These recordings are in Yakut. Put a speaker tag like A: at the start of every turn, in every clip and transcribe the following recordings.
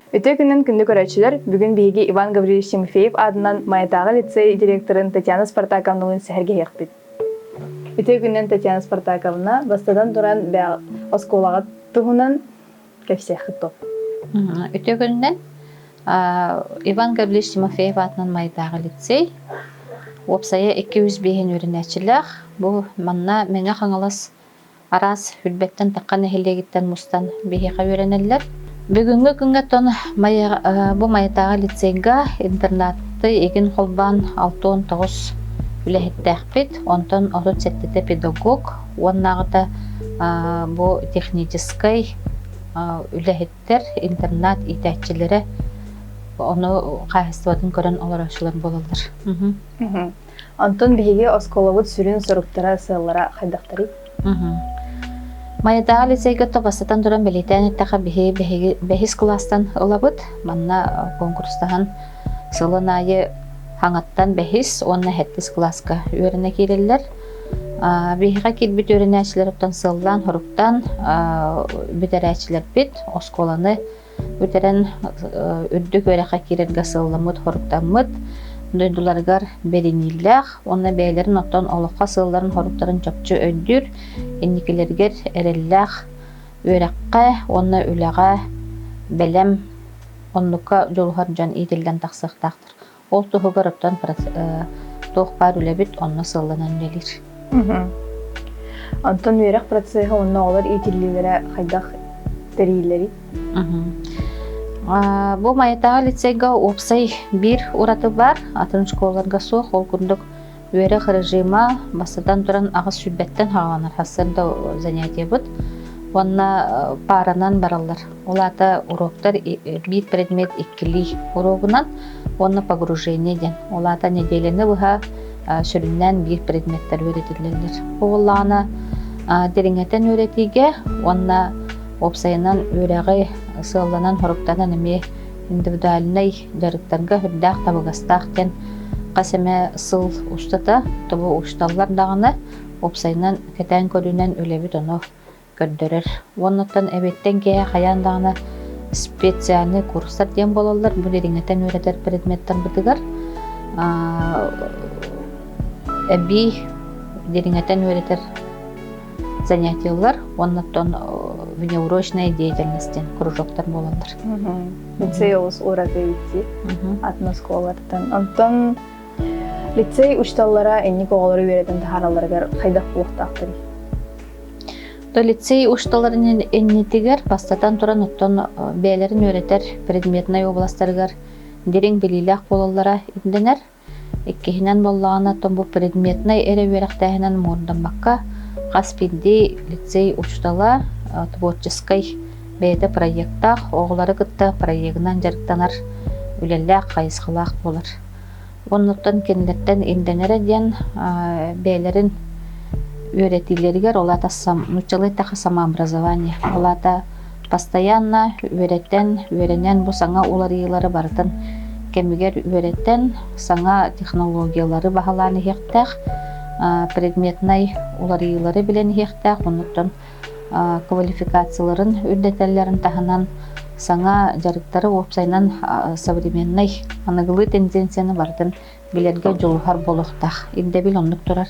A: Үтүө күнүн күндү көрөөччүлэр, бүгүн биһиги Иван Гаврильевич Тимофеев аатынан Майатааҕы лицей директорын Татьяна Спартаковналыын сэһэргэһиэхпит. Үтүө күнүнэн Татьяна Спартаковна, бастатан туран оскуолаҕа туһунан кэпсиэххит дуо?
B: Үтүө күнүнэн Иван Гаврильевич Тимофеев аатынан Майатааҕы лицей уопсайа 205 үөрэнээччилээх. Бу манна Мэҥэ Хаҥалас араас Үрбэттэн Тахха нэһилиэгиттэн мустан биһиэхэ үөрэнэллэр. Бүгүҥҥү күҥҥэ тон бу Майатааҕы лицейга интернаты игин холбоон 69 үлэһиттээхпит, онтон 37 педагог, уоннааҕыта бу техническай үлэһиттэр, интернат иитээччилэрэ ону хаһаайыстыбатын көрөн олорооччулар буолаллар.
A: Онтон биһиги оскуолабыт сүрүн соруктара, сыаллара хайдахтарый?
B: Майатааҕы лицейгэ то бастатан туран бэлиэтээн эттэххэ биһи биһиги бэһис кылаастан ылабыт. Манна конкурстаһан сылын аайы хаҥаттан бэһис уонна сэттис кылааска үөрэнэ киирэллэр. Биһиэхэ киирбит үөрэнээччилэр оттон сыаллаан-соруктаан бүтэрээччилэрбит оскуоланы бүтэрэн үрдүк үөрэххэ киирэргэ сыалламмыт, хоруктаммыт, дойдуларыгар бэриниилээх уонна бэйэлэрин оттон олоххо сыалларын-хоруктарын чопчу өйдүүр, инникилэригэр эрэллээх үөрэххэ уонна үлэҕэ бэлэм оннукка дьулуһар дьон иитиллэн тахсыахтаахтар. Ол туһугар оттон туох баар үлэбит онно сыалланан үлэлиир.
A: Онтон үөрэх процеһа уонна оҕолор иитиллиилэрэ хайдах тэрийиллэрий?
B: Бу Майатааҕы лицейга уопсай биир ураты баар, атын школаларга суох. Ол курдук үөрэх режима бастатан туран аҕыс сүүрбэттэн саҕаланар сарсыарда занятиебыт уонна пааранан бараллар. Ол аата уроктар биир предмет иккилии уруогунан уонна погружение диэн. Ол аата нэдиэлэни быһа сүрүннээн биир предметтэр үөрэтиллэллэр. Буоллаҕына дириҥэтэн үөрэтиигэ уонна уопсайынан үөрэҕи сыалланан-соруктанан эмиэ индивидуальнай дьарыктарга үрдээх табыгастаах диэн хас эмэ сыл устата тобу учууталлар даҕаны уопсайынан кэтээн көрүүнэн үлэбит ону көрдөрөр. Уоннаттан эбиэттэн киэһэ хайаан даҕаны специальный курстар диэн буолаллар. Бу дириҥэтэн үөрэтэр предметтарбытыгар эбии дириҥэтэн үөрэтэр занятиелар уоннаттан внеурочная деятельность диэн кружоктар буолаллар.
A: Лицей олус ураты ити атын оскуолалартан. Онтон лицей учууталлара инник оҕолору үөрэтэн таһааралларыгар хайдах буолуохтаахтарый?
B: То лицей учууталларын иннитигэр бастатан туран оттон бэйэлэрин үөрэтэр предметнай областарыгар дириҥ билиилээх буолаллара ирдэнэр. Иккиһинэн буоллаҕына, оттон бу предметнай эрэ үөрэхтээһинэн муҥурдаммакка, хас биирдии лицей учуутала творческай бэйэтэ проектаах, оҕолору кытта проегынан дьарыктанар үлэлээх, хайысхалаах буолар. Оннуттан кинилэртэн ирдэнэрэ диэн бэйэлэрин үөрэтиилэригэр ол аата нууччалыы эттэххэ самообразование, ол аата постоянно үөрэтэн, үөрэнэн бу саҥа уларыйыылары барытын кэмигэр үөрэтэн, саҥа технологиялары баһылаан иһиэхтээх, предметнай уларыйыылары билэн иһиэхтээх, оннуттан квалификацияларын үрдэтэллэрин таһынан саҥа дьарыктары уопсайынан современнай аныгылыы тенденцияны барытын билэргэ дьулуһар буолуохтаах. Ирдэбил оннук турар.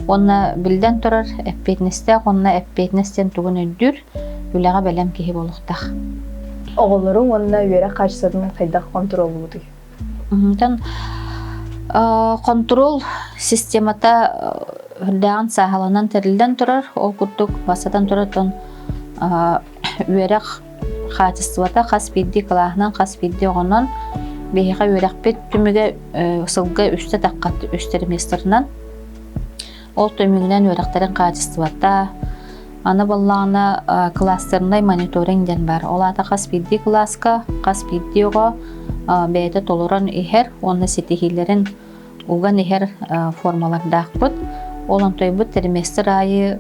B: Уонна биллэн турар, эппиэтинэстээх уонна эппиэтинэс диэн тугун өйдүүр, үлэҕэ бэлэм киһи буолуохтаах.
A: Оҕолору уонна үөрэх хаачыстыбатын хайдах хонтуруоллуубутуй?
B: Онтон хонтуруол системата үрдээҕин сааһыланан тэриллэн турар. Ол курдук бастатан турар үөрэх хаачыстыбата хас биирдии кылааһынан, хас биирдии оҕонон биһиэхэ үөрэхпит түмүгэ сылга үстэ таххат үс триместрынан. Ол түмүгүнэн үөрэхтэрин хаачыстыбата аны буоллаҕына кластернай мониторинг диэн баар. Ол аата хас биирдии кылааска хас биирдии оҕо бэйэтэ толорон иһэр уонна ситиһиилэрин уган иһэр формалардаахпыт. Ол онтойбут триместр аайы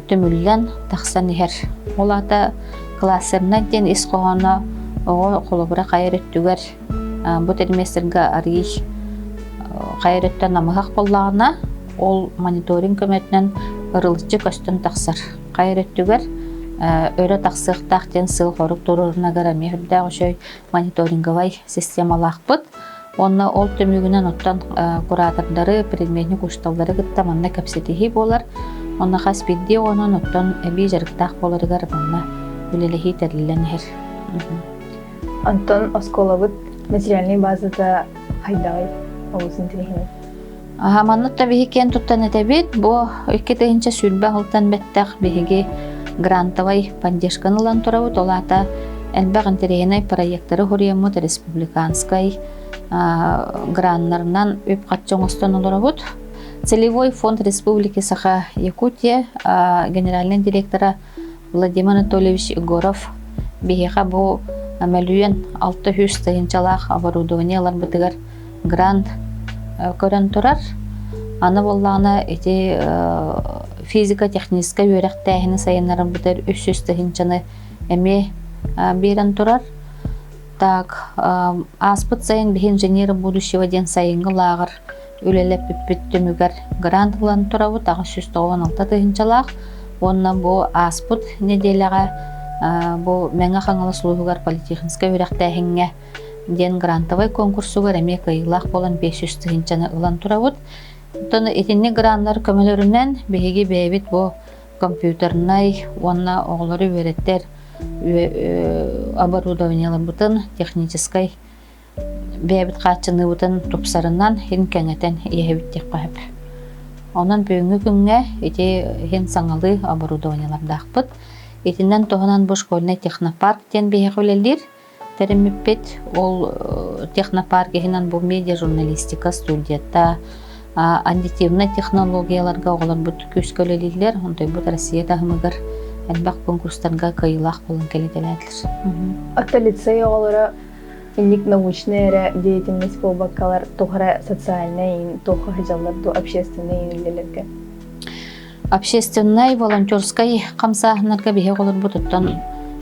B: түмүллэн тахсан иһэр. Ол аата классернай диэн ис хоһооно оҕо холобура хайа өттүгэр бу триместрга арыый хайа өттө намыһах буоллаҕына ол мониторинг көмөтүнэн ырылыччы көстөн тахсар. Хайа өттүгэр өрө тахсыахтаах диэн сыл-хорук туруорунагар эмиэ үрдээх үчүгэй мониторинговай системалаахпыт. Уонна ол түмүгүнэн оттон куратордары, предметник учууталлары кытта манна кэпсэтиһии буолар. Онно хас биирдии оҕонон оттон эбии дьарыктаах буоларыгар манна үлэлэһии тэриллэн иһэр.
A: Онтон оскуолабыт материальнай базата хайдаҕый? Олус интэриэһинэй.
B: Маннык да биһи киэн туттан этэбит, бу 2020 сылтан бэттэх биһиги грантовай поддержканы ылан турабыт. Ол аата элбэх интэриэһинэй проектары хуруйаммыт республиканскай граннарынан үп-харчы оҥостон олоробут. Целевой фонд Республики Саха Якутия генеральный директора Владимир Анатольевич Егоров биһиэхэ бу мөлүйүөн 600 тыһыынчалаах оборудование ыларбытыгар грант көрөн турар. Аны буоллаҕына ити физико-техническэй үөрэхтээһини сайыннарарбытыгар 300 тыһыынчаны эмиэ биэрэн турар. Так, ааспыт сайын биһи инженеры будущего диэн сайыҥҥы лааҕыр үлэлэппиппит түмүгэр грант ылан турабыт 896 тыһыынчалаах уонна бу ааспыт нэдиэлэҕэ бу Мэҥэ Хаҥалас улууһугар политехническай үөрэхтээһиҥҥэ диэн грантовай конкурсугар эмиэ кыайыылаах буолан 500 тыһыынчаны ылан турабыт. Оттон итинник граннар көмөлөрүнэн биһиги бэйэбит бу компьютернай уонна оҕолору үөрэттэр оборудованиеларбытын техническай бэйэбит хааччыныыбытын тупсарынан иһин кэҥэтэн иһэбит диэххэ сөп. Онон бүгүҥҥү күҥҥэ ити иһин саҥалыы оборудованиелардаахпыт. Итинэн туһунан бу школьный технопарк диэн биһиэхэ үлэлиир тэриммиппит. Ол технопарк иһинэн бу медиа-журналистика студията, аддитивнай технологияларга оҕолорбут күүскэ үлэлииллэр. Онтойбут Россия таһымыгар элбэх конкурстарга кыайыылаах буолан кэлитэлээтилэр.
A: Оттон лицей оҕолоро инник научнай эрэ деятельность буолбаккалар туох эрэ социальнай туохха сылдьаллар дуу общественнай үлэлэргэ?
B: Общественнай, волонтерскай хамсааһыннарга биһиги оҕолорбут оттон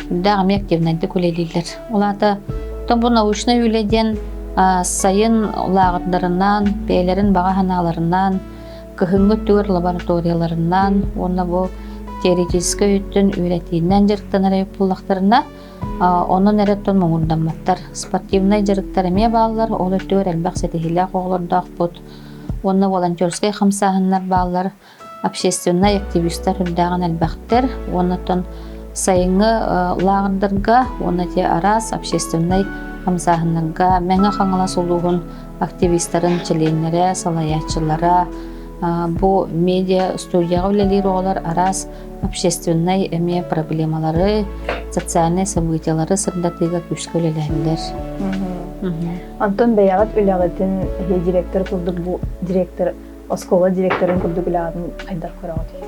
B: үрдээх эмиэ активнайдык үлэлииллэр. Ол аата оттон бу научнай үлэ диэн сайын лааҕырдарынан, бэйэлэрин баҕа санааларынан, кыһыҥҥы өттүгэр лабораторияларынан уонна бу теоретическай өттүн үөрэтиинэн дьарыктанар эбит буоллахтарына, онон эрэ оттон муҥурдамматтар. Спортивнай дьарыктар эмиэ бааллар, ол өттүгэр элбэх ситиһиилээх оҕолордоохпут уонна волонтерскай хамсааһыннар бааллар. Общественнай активистар үрдээҕин элбэхтэр уонна оттон сайыҥҥы лааҕырдарга уонна те араас общественнай хамсааһыннарга Мэҥэ Хаҥалас улууһун активистарын чилиэннэрэ, салайааччылара, бу медиа студияҕа үлэлиир оҕолор араас общественнай эмиэ проблемалары, социальнай событиялары сырдатыыга күүскэ үлэлэһэллэр.
A: Онтон бэйэҕит үлэҕитин директор курдук бу директор оскуола директорын курдук үлэҕитин хайдах көрөҕүтүй?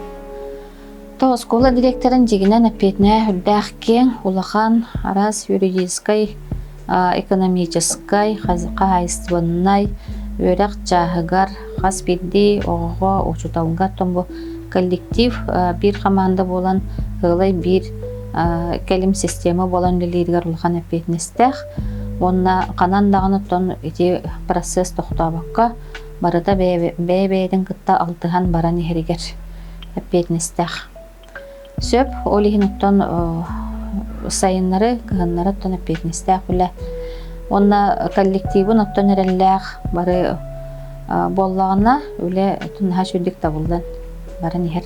B: То оскуола директорын дьигинэн эппиэтинэһэ үрдээх киэҥ, улахан, араас юридическай, экономическай, хаһаайыстыбаннай үөрэх чааһыгар хас биирдии оҕоҕо, учууталга оттон бу коллектив биир хамаанда буолан ыалай биир кэлим система буолан үлэлииригэр улахан эппиэтинэстээх уонна ханан даҕаны оттон ити процесс тохтообокко барыта бэйэ-бэйэтин кытта алтыһан баран иһэригэр эппиэтинэстээх. Сөп, ол иһин оттон сайыннары, кыһыннары оттон эппиэтинэстээх үлэ. Уонна коллективын оттон эрэллээх бары буоллаҕына үлэ оттон наһаа үчүгдүк табыллан баран иһэр.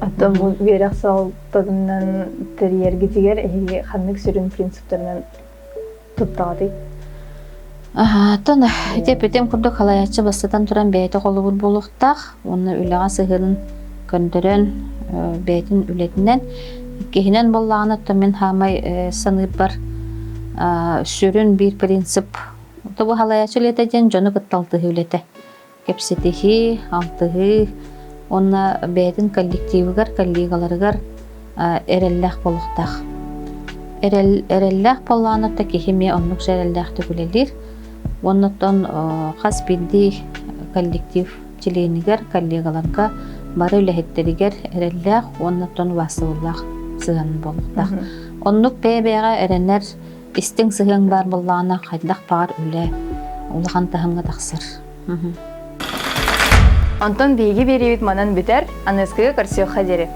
A: Оттон бу үөрэх салалтатынан тэрийэргитигэр эһиги ханнык сүрүн принциптэринэн туттаҕытый?
B: Оттон ити эппитим курдук халайааччы бастатан туран бэйэтэ холобур буолуохтаах уонна үлэҕэ сыһыанын көрдөрөн бэйэтин үлэтинэн иккиһинэн буоллаҕына оттон мин хаамай саныырбар сүрүн биир принцип бу халайааччы үлэтэ диэн дьону кытта алтыһыы үлэтэ кэпсэтиһии, алтыһыы уонна бэйэтин коллективыгар, коллегаларыгар эрэллээх буолуохтаах. Эрэл, эрэллээх буоллаҕына да киһи эмиэ оннук же эрэллээхтик үлэлиир. Уонна оттон хас биирдии коллектив чилиэнигэр, коллегаларга бары үлэһиттэригэр эрэллээх уонна оттон убаастабыллаах сыһыан буолуохтаах. Оннук бэйэ-бэйэҕэ эрэнэр истиҥ сыһыан баар буоллаҕына хайдах баҕар үлэ улахан таһымҥа тахсар.
A: Онтон биһиги биэриибит манан бүтэр, аныаскыга көрсүөххэ диэри.